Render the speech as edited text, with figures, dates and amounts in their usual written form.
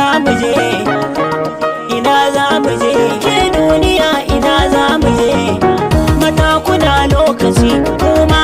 Za mu je? Ina za mu je? Ke duniya, ina za mu je? Mata, kuna lokaci kuma.